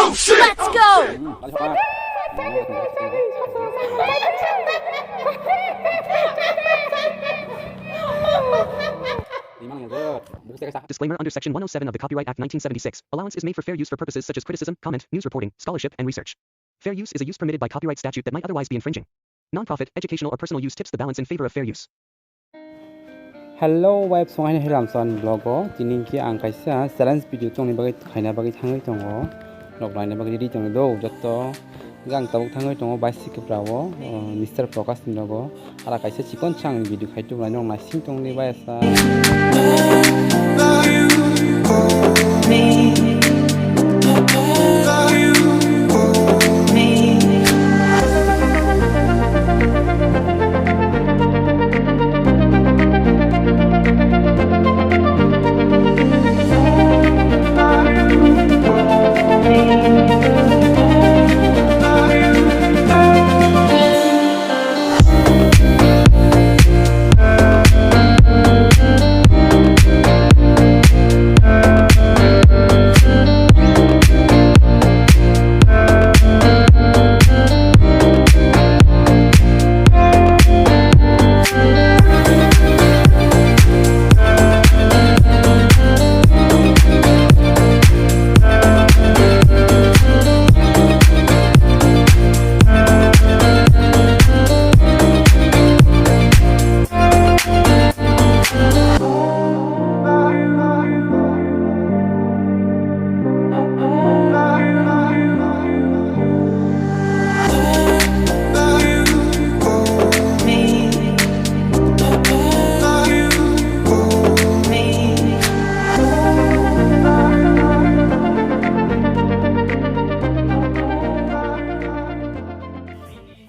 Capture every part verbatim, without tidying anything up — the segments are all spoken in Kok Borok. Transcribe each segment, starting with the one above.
Let's go! Disclaimer. Under Section one oh seven of the Copyright Act nineteen seventy-six, allowance is made for fair use for purposes such as criticism, comment, news reporting, scholarship, and research. Fair use is a use permitted by copyright statute that might otherwise be infringing. Non-profit, educational, or personal use tips the balance in favor of fair use. Hello, wife, song haino helam san vlog o. Tini khe ang kaisa challenge video tongni bagwi khaina bagwi thangwi tongo. Nok laina bagwi ready tongwi do, jotto. Ang tabuk thangwi tongo, bai sikhe brao, o, Mister Prakash ni nogo. Ara kaisa chikon chang video khai tubunai nok naising tongni bai asa.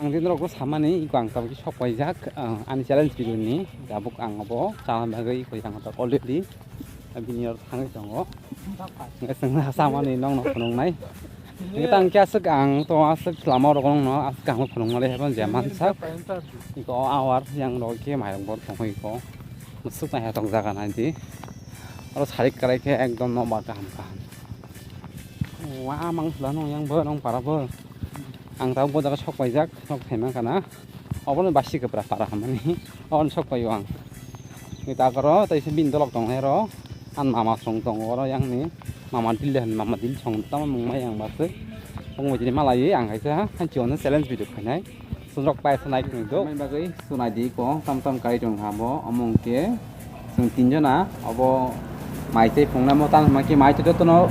Ang din rok samani iko ang tabuk sok paijak, ah, ani challenge video ni tabuk ang obo chana bagwi iko ang tabuk already bini oro thangwi tongo. Hwnkhe chwng samani nokno phunuknai. Hwnkhe tang khe aswk ang to aswk lama rok nokno aswk ang phunukmani haiphano je mansak. Iko awar yang rok khe mairok bo tongwi iko. Musuk nai hatok jaga nai di. Oro sarik karai khe ekdom nokbar kaham kaham. Wa mang sula nong yang bo nong para bo. Ang tabuk bo jaga sok paijak, sok phaima kana. Obono basi kwpra para hamani. Obono sok paio ang. Ni ta koro tei se bini dolok tongnai ro. Ang mama song tongo oro yang ni. Mama dil de mama dil song tamo mung mai ang basi. Song mo jini malai ang kaisa. Ang chiwano challenge video khainai. Sunrok paisa nai kwnwi do. Mai bagwi sunai di ko tam tam kai tong kha bo omo hwnkhe chwng tinjona obo mai tei phungnai mo tamo hwnba khe mai tei jotono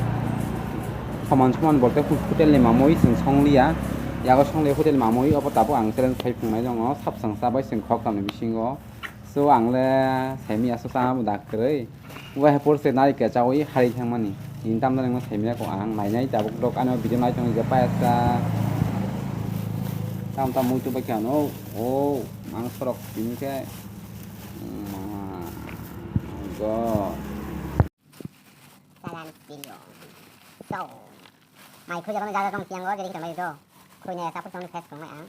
soman soman bo tei hotel ni mamwi chwng song liya yago song liya hotel ni mamwi obo tabuk ang challenge khai phungnai tongo sap chwng chabai chwng khok tamni bisingo so ang le saimanya aswk chana bo dak kwrwi. Uaha por se nari kechawi hari thangmani. Tini tamno nangma saimanya ko ang nainai tabuk rok ano video nai tong je payasa. Tam tam muitu bai khano. O, mangso rok tini khe. Ma, go. Salam video. So, mai khuja kami jaga kong tiang go, jadi kita mai do. Khunya ya, sapur kami face kong mai ang.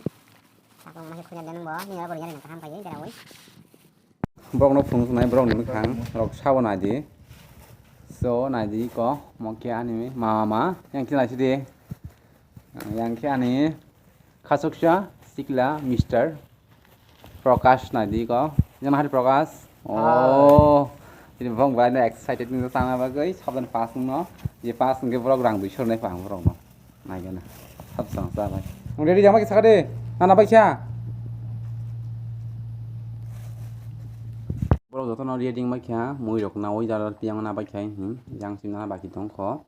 Sapur mai khunya dan bo, ni abo yang kaham kai, jarawi. Borokno phunuknai borokni mwkhang rok sabo naidi. So naidi ko mokhe ani mama yang khe naisidi. Yang khe ani khasuksa sikla Mister Prakash naidi ko. Jana hari Prakash. Oh. Ini bong bai excited ni sana bagwi sabdan pass no. Je pass nge borok rang dui sor nai pang borokno. Naigana. Hapsang sa bai. Ang ready jama kisa kade. Nana bai kya. Borok jotono ready bai kya. Mui rok na oi jara tiang na bai kya. Hmm. Yang sim na baki tong kho.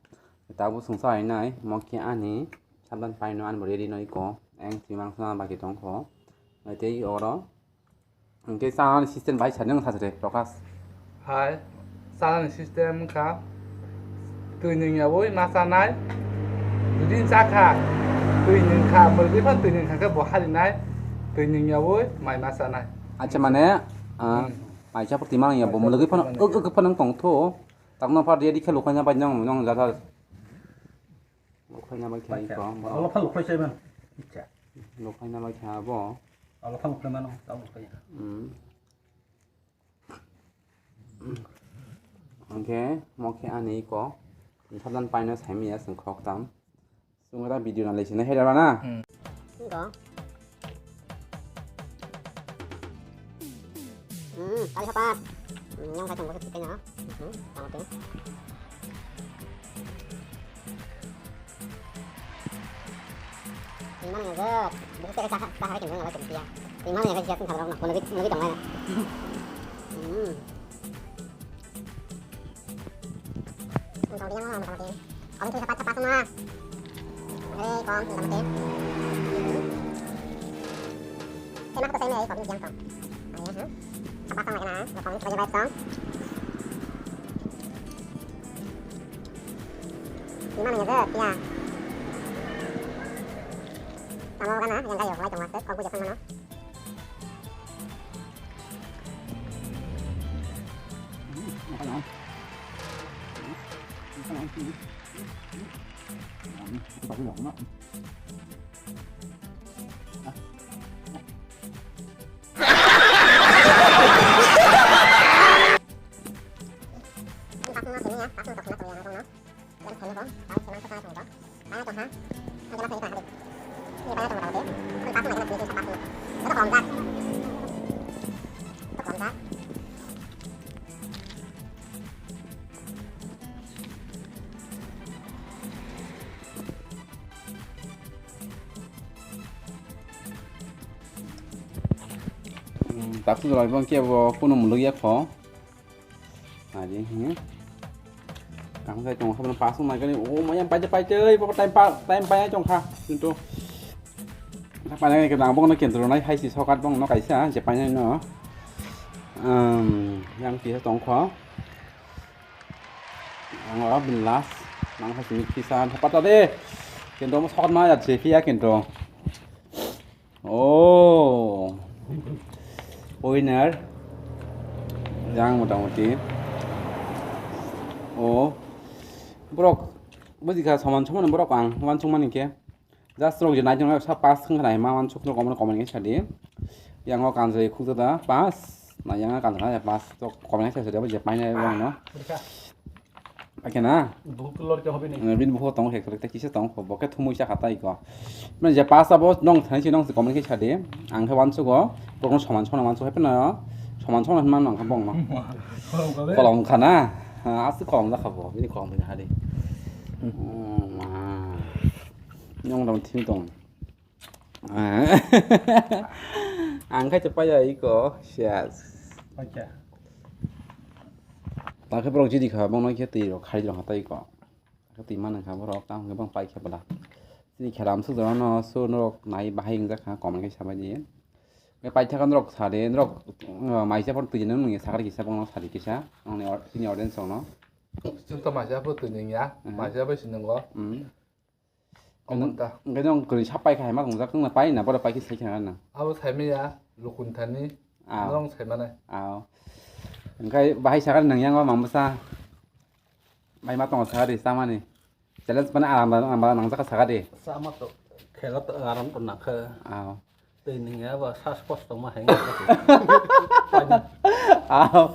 Tabu sungsa ai nai. Mo kya ani. Sabdan pai no an ready noi ko. Ang sim ang sa baki tong kho. Nai tei oro. Hwnkhe chanani system bahai sa, nwng sa se Prakash. Hai, chanani system wngkha, twi nwng yaui ma chanai, jodi chakha, twi nwng kha, mwrwgwi phano twi nwng kha khe bo harinai, twi nwng yaui mai ma chanai. Acha mane, ah, hmm, mai cha phuti ma nang ya, bo mwrwgwi phano, mwrwgwi phano, uk, uk phano wng tong thu, takno pha ready khe lukhai na bai nang, nang jatha. Lukhai na bai khe iko, bro. Olo pha lukhai sai man. Icha. Lukhai na bai khe abo. Olo pha lukhai mano, tamo lukhai. Hmm. Hwnkhe mo khe ani iko. Sabdan paino saimanya chwng khok tam. Tungkha video na lesi na hera na. Hmm. Go. Hmm, tali sapat. Hmm, yang kacang busuk kita ya. Hmm, sama tuh. Ini mana ya, Zat? Busuk kita sah, sah hari ini, nggak ada kerja. Ini mana ya, kerja tuh, sama orang, mau lebih, mau lebih dong, mana? Hmm. Ang tawdi yang motamoti. Kami tuh cepat cepat semua. Hei, kom, motamoti. Saya mah tuh saya nih, kom, diam kom. Ayo, ha. Cepat sama kena, kom, sebagai baik kom. Lima menit, ya. Kamu kan, ah, yang kayu, mulai dong, masuk, kom, gue jatuh mana? Taksu jora bang kebo kuno muluk ya kho. Aji, hmm. Kang sai tong kha, pass wng nai kani. O maya, paite, paite, oi, baba, time pa, time pa, tong kha. Kintu, ta pa nai ke nang bong na kintu nai hai si sokat bong no kaisa, je pa nai no. Em, yang kisa tong kho. Ang ora bin last, nang hai si kisa, pata de. Kintu mo sokat ma ya, je pia kintu. Oh. Winner. Yang motamoti. Oh. Borok, buji kha, soman soman borok ang wansuk mani khe. Just rok je nai jong sa pass khna ma wansuk rok, omo comment khe sadi. Yang o kanjai khuk da pass. Na yang kanjai pass to comment khe sadi, je painai rok no. Paikhe na? Buhuk lor khe hobi ni. Eh, bini buhuk tongo khe, khe kisa tongo kho, bo khe thumui sa kha tai ko. Mane je pass abo nong thani si nong comment khe sa di. Ang khe wansugo, borok no soman soman wansugo, hai phano soman soman hinma nang kha bong no. Kolom kha be. Kolom kha na? Ha, aswk kolom jakha bo, bini kolom bini hari. Hmm. Oh, ma. Nong dam thim tong. Ang khai chapaya iko, sias. Paikha. Takhe borok jidi kha, bongno khe twi rok khari rok hatai iko. Khe twi mana kha borok, tamo khe bang paikha bwla. Chini khera amsuk jora no, so norok nai bahai wngjak kha, comment khe sabai di. Khe paitha kha norok sa de, norok, uh, maisa phone twi jani nungya sakar kisa bongno sadi kisa, nongni or-, chini audience rok no. Chwng to maisa phone twi nungya, hmm, maisa bai si nungo. Hmm. Komon ta. Hwnkhe nwng kwrwi sa paikha hai ma tongjak, nwng pai na, bohrok paikhe sai kha na. Abo saimaya, Lukun thani, ah, norok saimanai. Ah. Hwnkhe bahai sakha nwng yang o mang bwsa. Bai ma tongo sakha di, chamani. Challenge mane aram, aram, aram nangjak sakha di. Chama to, khela to aram to nangkha. Ah. Twi nungya ba sas post tongma hai. Ah,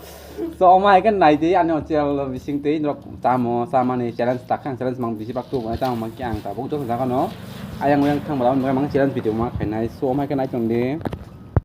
so, omo hai khe nai di, ani o channel bising twi norok tamo, chamani challenge tak khe ang challenge mang bisi bak tubu nai, tamo mang khe ang tabuk joto jaga no ayang oyang thang bwla mang challenge video ma khainai, so, omo hai khe nai tong di.